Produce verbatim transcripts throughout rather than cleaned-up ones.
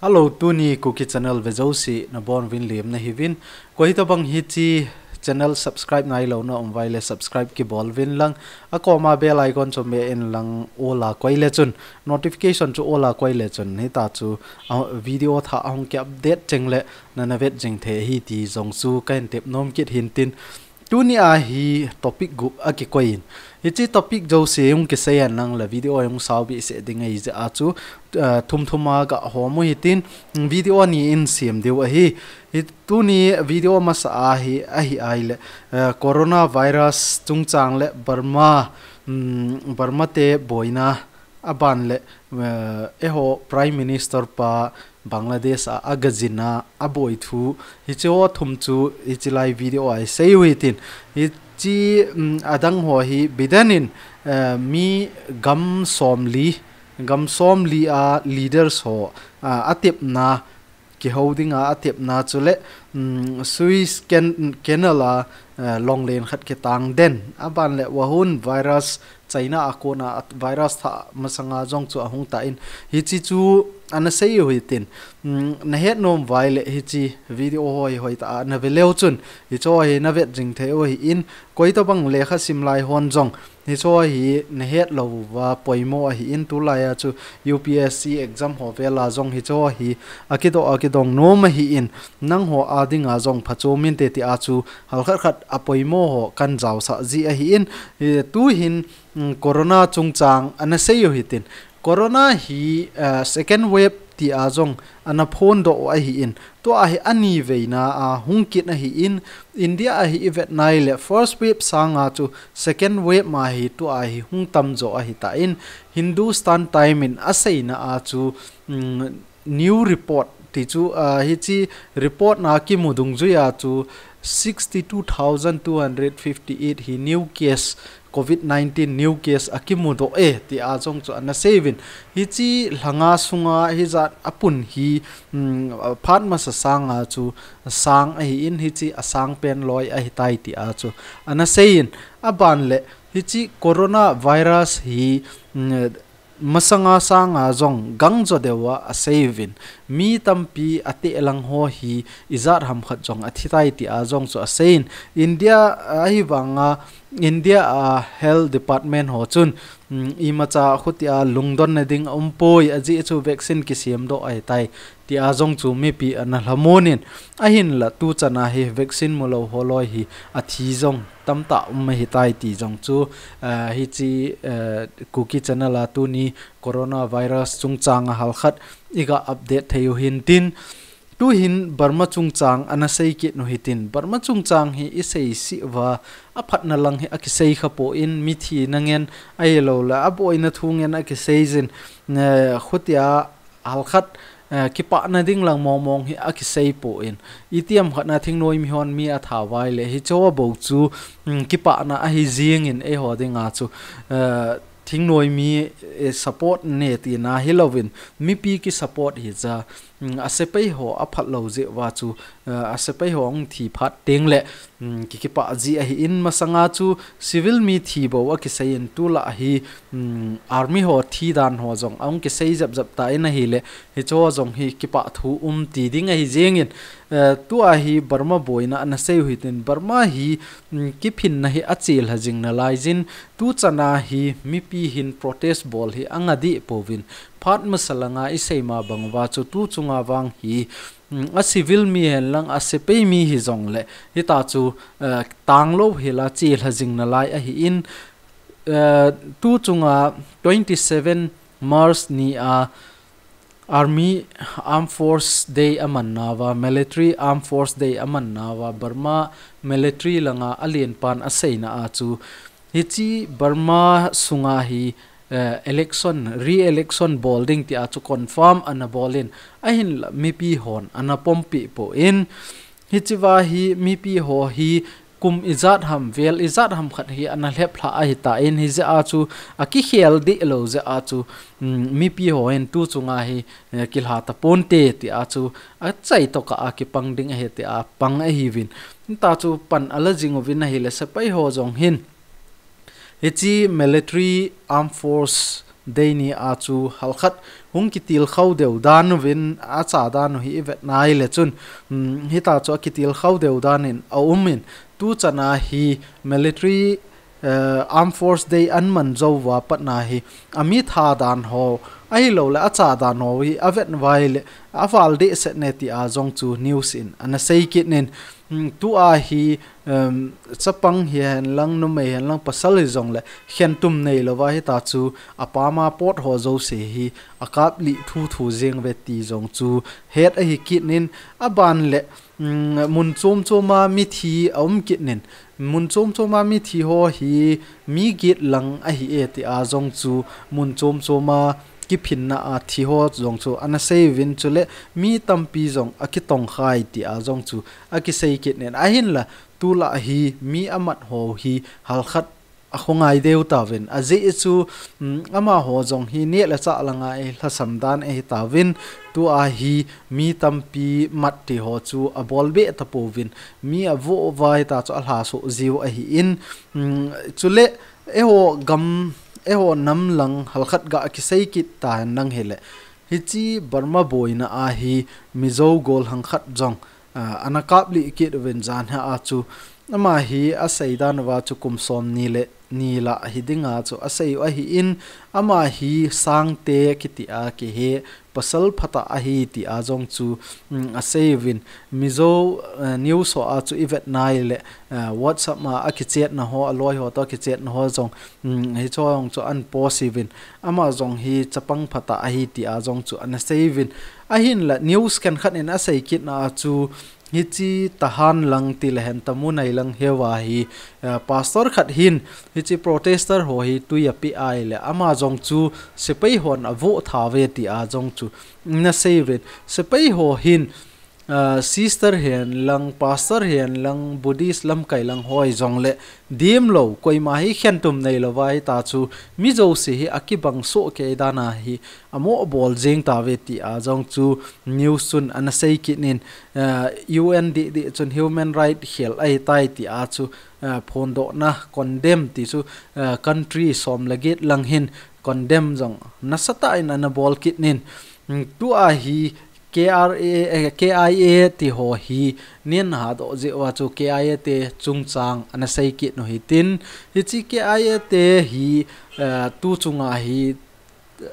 Hello, tuni Kuki Channel ve jouse nabonuvin lemna hiuvin. Koitabang hiche channel subscribe nailou na um uva ahile subscribe kibol uvin lang. Akoma bell icon chu me in lang all a koi le chun, notification chu all a koi le chun, hita chu, a, video thah ahung ki update cheng le nana vet jing thei ahi ti jong chu kahin tep nom kit hintin. Tuni a hi topic gup akikoi in. Hiche topic jouse hung kisei hen lang le video hung sao behseh ding ahi jeh a chu, eh, thum thum a gahom u hitin, video ni in sem diu ahi. Hi tuni video masa a hi, ahi ahile, eh, coronavirus chungchang le Burma, mm, Burma te boina, aban le, eh, eiho Prime Minister pa Bangladesh a, agajina, aboi thu, hiche ho thum chu, hiche lai video a isei u hitin. Hiche, mm, adang ho hi Biden in, eh, mi gam somli, gam somli a leaders ho, ah, atepna, kihou dinga atepna chule, mm, Suez Can-, Canal a, eh, longlen khat kitang den. Aban le Wuhan virus, China a kona a virus thah masanga jong chu ahung tan. Hiche chu ana sei u hitin. Mm, nahet nom uva ahile hiche video ho hi hoitah a nave leu chun, hiche ho hi navet jing thei u ahin, koitabang lekha sim lai hon jong, hiche ho hi nahet lou uva poimo ahin, tulai a chu U P S C exam ho vel a jong hiche ho hi akidoh, akidong nom ahin, nangho a dinga jong phachom inte tia chu halkhat khat a poimo ho kahin jaosah ji ahin, eh, tuhin, mm, corona chungchang ana sei u hitin. Corona hi, eh, second wave tia jong ana phondoh u ahin, tua hi aniveina a hung kit ahin, India a hi ivet nai le first wave sanga chu second wave ma hi tua hi hung tamjo ahitan, Hindustan Time in aseina a chu, mm, new report ti chu, ah, hiche report na kimu dungjuia chu sixty two thousand two hundred fifty eight hi new case, covid nineteen new case akimudoh e, tia jong chu ana sei uvin. Hiche lhanga sunga hijat apun hi, mm, phat masa sanga chu sang ahin, hiche asang pen loi ahitai tia chu ana seiyin. Aban le, hiche coronavirus hi, mm, masanga sanga jong gangjo deuva asei uvin. Mi tampi ateh lang ho hi ijat ham khat jong athitai tia jong chu aseiyin. India, ahivanga India a health department ho chun, mm, imacha khutia lungdonna ding aumpoi, ajeh chu vaccine kisemdoh ahitai, tia jong chu mipi ana lhamon in, ahinla tuchana hi vaccine mulou holoi hi athi jong tamtah um ahitai ti jong chu, eh, hiche, eh, Kuki Channel a tuni coronavirus chungchang a halkhat iga update thei u hintin, tuhin Burma chungchang ana sei kit u hitin, Burma chungchang hi isei sih uva, aphatna lang hi akisei khapon, mithi nangen ahilouleh aboina thu ngen akisei jin, eh, khutia halkhat, eh, kipana ding lang mongmong hi akisei pon. Itiham khat na thingnoi mi hon mi atha uva ahile, hiche ho bou chu, mm, kipana ahi jingin eiho dinga chu, eh, thingnoi mi, eh, support ne tina hilouvin, mipi kisupport hija, mm, asepai ho aphat lou jeh uva chu, eh, asepai ho ahung thi phat teng le, mm, ki, kipah ji ahin, masanga chu civil mi thi bou akiseiyin, tulai hi, mm, army ho thi dan ho jong ahung kisei jep jep tan ahile, hiche ho jong hi kipah thu um ti ding ahi jingin, eh, tua hi Burma boina ana sei u hitin, Burma hi, mm, kiphinna hi achelha jing nalai jin, tuchana hi mipi hin protest bol hi anga deh pouvin, phat masa langa isei ma bang uva chu tuchunga vang hi, mm, a civil mi hen lang, asepai mi hijongle, hita chu, eh, tanglou hela chelha jing nalai ahin, eh, tuchunga twenty seven March ni a Army Armed Force Day aman nauva, Military Armed Force Day aman nauva, Burma military langa alen pan aseina a chu, hiche Burma sunga hi, eh, election, re-election bol ding tia chu confirm ana bolin, ahinla mipi hon ana pompi pon, hichea hi mipi ho hi kum ijat ham, vel ijat ham khat hi ana lhep lha ahitan, hijeh a chu akikhel deh lou jeh a chu, mm, mipi ho hin tuchunga hi, eh, kilha taponte tia chu achai tokah a kipang ding ahi tia pang ahiuvin. Hita chu pan ala jing uvin ahile sepai ho jong hin, hiche Military Armed Force Day ni a chu halkhat hung kitilkhou deu dan uvin, acha dan u hi ivet nai le chun, um, hita chu akitilkhou deu dan in aum in, tuchan a hi military, eh, Armed Force Day aman jou uva pat na hi, ami tha dan ho, ahilou le acha dan ho hi avet uva le, aval dehset e tia jong chu news in ana sei kit in, um, tua hi, um, chapang hihen lang, numei hihen lang, pasal hijong le, khentum neilou va hita chu, apam a pot ho jouse hi, akap lih thuthu jeng uve ti jong chu, het ahi kit in, aban le, um, mun chom chom a mithi aum kit in, mun chom chom a mithi ho hi, mi get lang ahi e tia jong chu, mun chom chom a kiphinna a thi ho jong chu, ana sei uvin chule, mi tampi jong akitongkhai tia jong chu, akisei kit in, ahinla, tulai hi, mi amat ho hi, halkhat akhongai deu tauvin. Ajeh chu, um, amaho jong hi neh le chah langa eilhasam dan ahi tauvin, tua hi mi tampi mat ti ho chu abol be tapouvin, mi avoh uva hita chu alhasoh jiu ahi in, um, chule eiho gam, eiho nam lang halkhat ga kisei kit ta hen lang hile. Hiche Burma boina a hi Mizo gollhang khat jong, ah, ana kap lih kit uvin jan hi a chu. Ama hi asei dan uva chu kum som ni le ni lah hi dinga chu asei u ahi in, ama hi Sangte kiti a kihe pasal phatah ahi tia jong chu, um, asei uvin. Mizo, eh, news ho a chu ivet nai le, eh, WhatsApp a akichat na ho, aloi ho to kichat na ho jong, um, hicho jong chu ana post uvin. Ama jong hi chapang phatah ahi tia jong chu ana sei uvin. Ahinla news khenkhat in asei kit na a chu, hiche Tahan lang ti le hen Tamunai lang hiuva hi, eh, pastor khat hin, hiche protester ho hi tui api ai le, ama jong chu sepai hon avoh tha uve tia jong chu ana sei uvin. Sepai ho hin, ah, sister hihen lang, pastor hihen lang, Buddhist lamkai lang ho hijong le, dem lou, koima hi khentum neilou va hita chu, mi jouse hi akibang soh kei dan a hi, amo bol jeng tauve tia jong chu news chun ana sei kit in, ah, U N dih dih chun human right khel ahi tai tia chu, ah, phondohna condemn ti chu, ah, country som le get lang hin condemn jong nasatah in ana bol kit in, mm, tua hi K R A, eh, K I A ti ho hi nin hadoh jeh uva chu K I A te chungchang ana sei kit u hitin, hiche K I A te hi, eh, tu chunga hi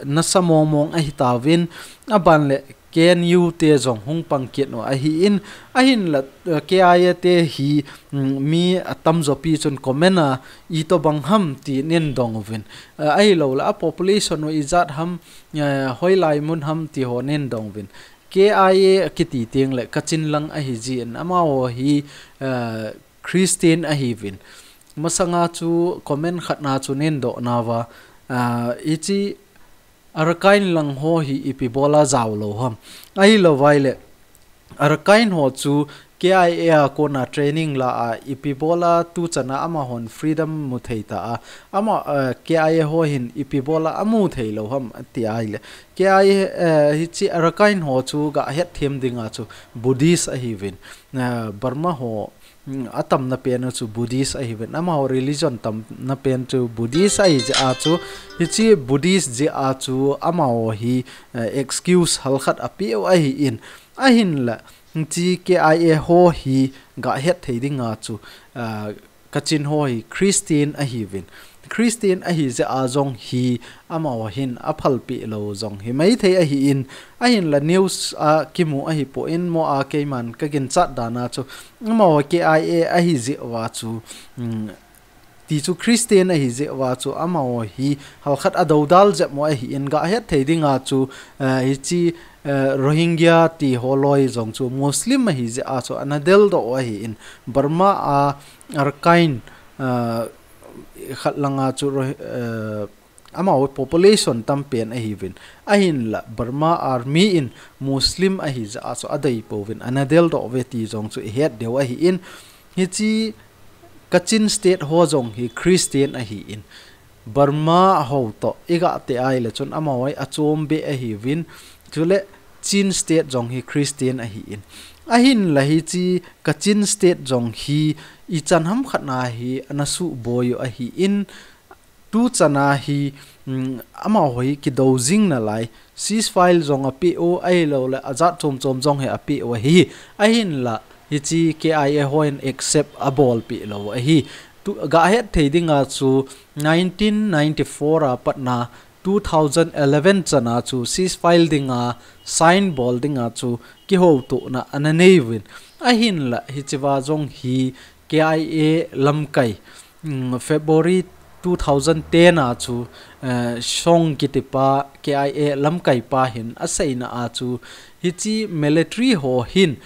nasa mong mong ahi tauvin, aban le K N U te jong hung pang kit u ahi in, ahinla, eh, K I A te hi, mm, mi atamjo pi chun comment a itobang ham ti nin dong uvin. Eh, ahilou le a population u ijat ham, eh, hoilai mun ham ti ho nin dong uvin. K I A kiti teng le Kachin lang ahi jin, amaho hi, eh, Christian ahiuvin. Masanga chu comment khat na chu nin doh nauva, ah, hiche Arakan lang ho hi ipi bola jao lou ham. Ahilou vai le, Arakan ho chu K I A a kona training la a ipi bola tu chan a amahon freedom mu thei ta a. Ama, ah, K I A ho hin ipi bola amu thei lou ham ati ai le. K I A, eh, hiche Arakan ho chu ga het them ding a chu Buddhist ahiuvin. Ah, Burma ho, mm, atamna pen u chu Buddhist ahiuvin. Amaho religion tamna pen chu Buddhist ahi jeh a chu, hiche Buddhist jeh a chu amaho hi, eh, excuse halkhat ape u ahi in. Ahinla, hiche K I A ho hi ga het thei ding a chu, ah, Kachin ho hi Christian ahiuvin. Christian ahi jeh a jong hi amaho hin aphalpeh lou jong hi maithei ahi in, ahinla news a kimu ahipoi in mo a keiman ka ginchat dan a chu amaho K I A ahi jeh uva chu, mm, ti chu Christian ahi jeh uva chu amaho hi halkhat adoudal jep mo ahi in ga het thei ding a chu, eh, hiche, eh, Rohingya ti ho loi jong chu Muslim ahi jeh a chu ana del doh u ahi in Burma a Arakan, eh, khat lang a chu Rohi-, eh, amaho population tam pen ahiuvin. Ahinla Burma army in Muslim ahi jeh a chu adei pouvin ana del doh uve ti jong chu ihet diu ahi in. Hiche Kachin State ho jong hi Christian ahi in. Burma ho to iga te ai le chun amaho hi achom be ahiuvin. Chule Chin State jong hi Christian ahi in. Ahinla hiche Kachin State jong hi ichan ham khat na hi ana suboi u ahi in. Tu chan a hi, um, amaho hi kidou jing nalai, ceasefire jong apeh u, ahilouleh ajat chom chom jong hi apeh u ahi. Ahinla, hiche K I A hon accept abolpeh lou ahi. Tu, gahet thei dinga chu nineteen ninety-four a patna two thousand eleven chana chu ceasefire dinga sign bol dinga chu kihoutona ana nei uvin. Ahinla, hichea jong hi K I A lamkai, um, February two thousand ten a chu, eh, Shong kitipa K I A lamkaipa hin aseina a chu, hiche military ho hin,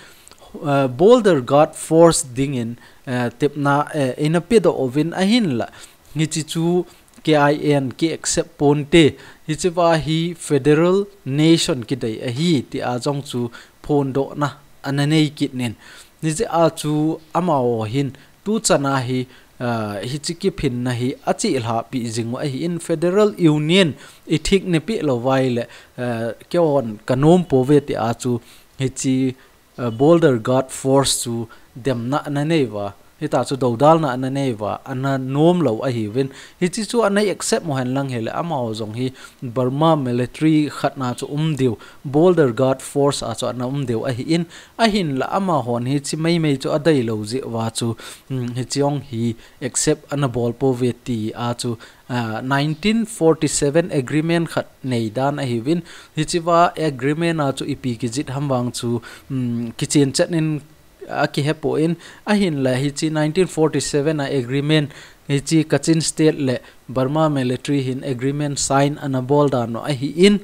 eh, Border Guard Force dingin, eh, tepna, eh, eina pedoh uvin ahinla, hiche chu K I A in ki accept ponte, hichea hi federal nation kidei ahi, tia jong chu phondohna ana nei kit in. Hichea chu amaho hin tuchana hi, ah, hiche kiphinna hi achelhahpi jing u ahin, Federal Union ithik neipeh lou uva ahileh, ah, keihon kanom pouve tia chu hiche, ah, Border Guard Force chu demna ana nei uva. Hitia chu doudalna ana nei uva, ana nom lou ahiuvin. Hiche chu ana accept mo hen lang hileh, amaho jong hi Burma military khatna chu um diu, Border Guard Force a chu ana um diu ahin, ahinla amahon hiche maimai chu adei lou jeh uva chu, um, hiche jong hi accept ana bol pouve tia chu, ah, nineteen forty-seven agreement khat nei dan ahiuvin, hichea agreement a chu ipi kijih ham vang chu, um, kichen chet in akihepon, ahinla hiche nineteen forty-seven a agreement, hiche Kachin State le Burma military hin agreement sign ana bol dan u ahin,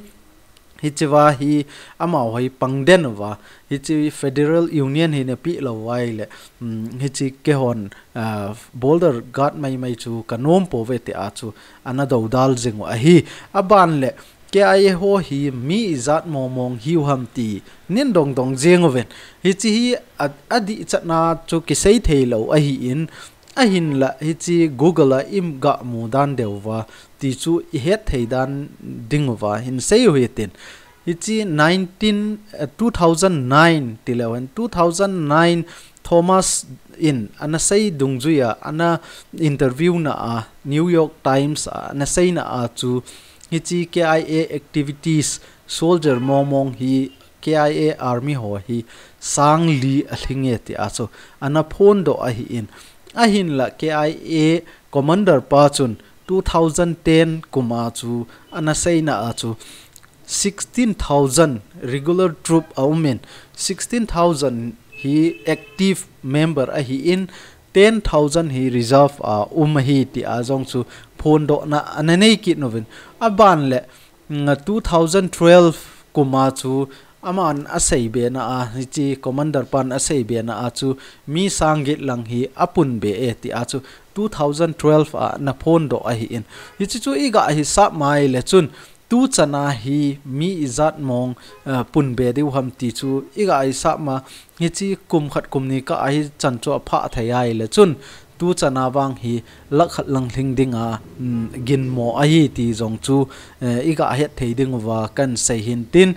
hichea hi amaho hi pangden uva, hiche Federal Union hi neipeh lou uva ahileh, um, hiche keihon, ah, Border Guard maimai chu kanom pouve tia chu ana doudal jing u ahi. Aban le K I A ho hi mi ijat mong mong hiu ham ti nin dong dong jeng uvin. Hiche hi a, adihchatna chu kisei thei lou ahin, ahinla hiche Google a iga mu dan deu uva, ti chu ihet thei dan ding uva hin sei u hitin. Hiche nineteen, eh, two thousand nine ti leu hen, two thousand nine Thomas in ana sei dungjuia, ana interview na a, New York Times a ana seina a chu, hiche K I A activities, soldier mong mong hi K I A army ho hi sang li alhinge tia chu ana phondoh ahin. Ahinla K I A commander pa chun two thousand ten kum a chu ana seina a chu sixteen thousand regular troop aumin, sixteen thousand hi active member ahin, ten thousand hi reserve a um ahi tia jong chu phondohna ana nei kit uvin. Aban le, nga two thousand twelve kum a chu aman asei bena a, hiche commander pan asei bena a chu mi sang get lang hi apun be e tia chu two thousand twelve a ana phondoh ahin. Hiche chu iga hisap mai le chun tuchana hi mi ijat mong, eh, pun be diu ham ti chu iga hisap ma, hiche kum khat kum ni kah a hichan chu aphah thei ahile chun tuchana vang hi lakh khat lang lhing dinga, um, ginmo ahi ti jong chu, eh, iga het thei ding uva kan sei hin tin,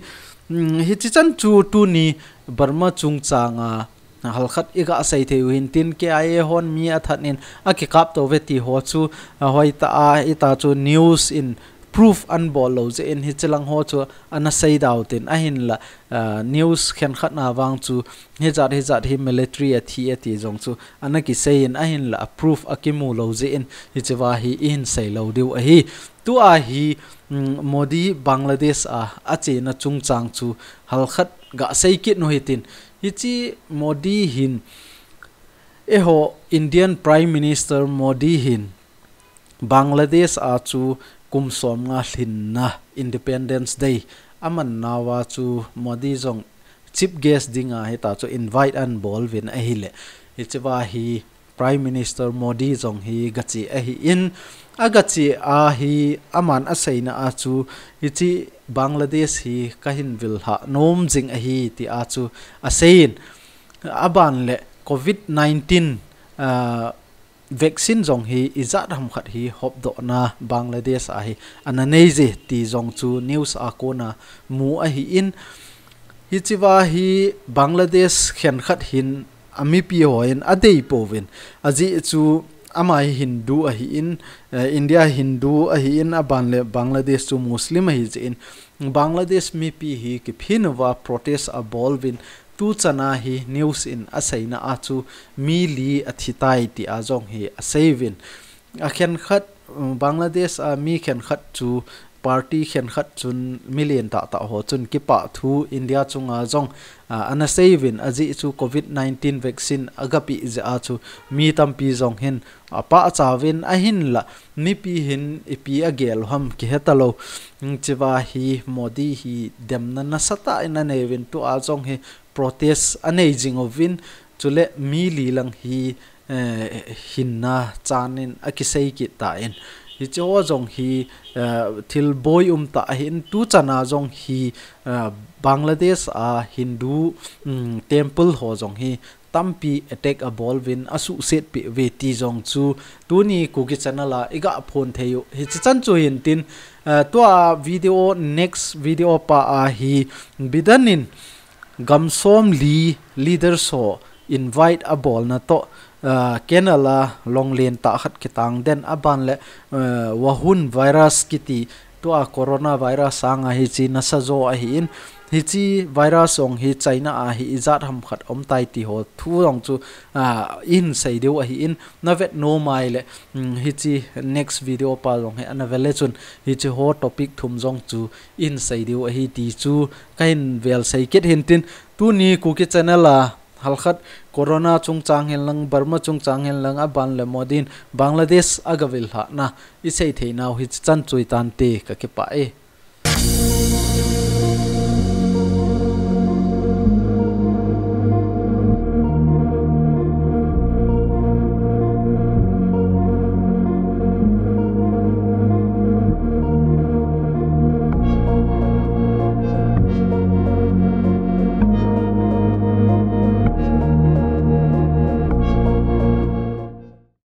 um, hiche chan chu tuni Burma chungchanga halkhat iga sei thei u hin tin, K I A hon mi athat in akikap to uve ti ho chu, ah, hoitah a, ita chu news in proof ana bol lou jeh in hiche lang ho chu ana sei dau tin, ahinla, ah, news khenkhat na vang chu hijat hijat hi military athi e ti jong chu ana kisei in, ahinla proof akimu lou jeh in hichea hi ihin sei lou diu ahi. Tua hi, um, Modi Bangladesh a achena chungchang chu halkhat ga sei kit u hitin, hiche Modi hin, eiho Indian Prime Minister Modi hin Bangladesh a chu kum som nga lhinna Independence Day aman nauva chu Modi jong chief guest dinga hita chu invite ana bol uvin ahile, hichea hi Prime Minister Modi jong hi gache ahin, agache a hi aman aseina a chu hiche Bangladesh hi kahin vil lhah nom jing ahi tia chu aseiyin, aban le covid nineteen, ah, vaccine jong hi ijat ham khat hi hopdohna Bangladesh a hi ana nei je ti jong chu news a kona mu ahin, hichea hi Bangladesh khenkhat hin amipi hon adei pouvin, ajeh chu Ama hi Hindu ahi in, eh, India Hindu ahi in, aban le Bangladesh chu Muslim ahi jeh in, Bangladesh mipi hi kiphin uva protest abol uvin, tu chana hi news in aseina a chu mi li athi tai ti a jong hi asei uvin. A khenkhat, um, Bangladesh a mi khenkhat chu party khenkhat chun mi lentah tah ho chun kipah thu India chunga jong, ah, ana sei uvin, ajeh chu covid nineteen vaccine aga pe jeh a chu mi tampi jong hin apah cha uvin, ahinlah mipi hin ipi agel u ham kihe talou. Hichea hi Modi hi demna nasatah in anei uvin, tua jong hi protest anei jing uvin, chule mi li lang hi eh, hinna chan in akisei kit tan. Hiche ho jong hi, eh, thil boi um tah ahin, tu chana jong hi, eh, Bangladesh a Hindu, um, temple ho jong hi tampi attack abol uvin asuhset peh uve ti jong chu tuni Kuki channel a iga phong thei u. Hichi chan chu hin tin, eh, tua video, next video pa a hi Biden in gam som li leaders ho invite abolna toh, ah, canal a long lentah khat kitang den, aban le, ah, Wuhan virus kiti tua coronavirus sanga hichi nasa jo ahi in, hichi virus jong hi China a hi ijat ham khat um tai ti ho thu jong chu, ah, ihin sei diu ahi in, na vet nom uleh, um, hichi next video pa jong hi ana ve le chun hichi ho topic thum jong chu ihin sei diu ahi ti chu kahin vel sei kit hin tin, tuni Kuki channel a halkhat corona chungchang hin lang, Burma chungchang hin lang, aban le Modi in Bangladesh aga vil lhahna isei thei nau hichi chan chu hi tante, kakipah e.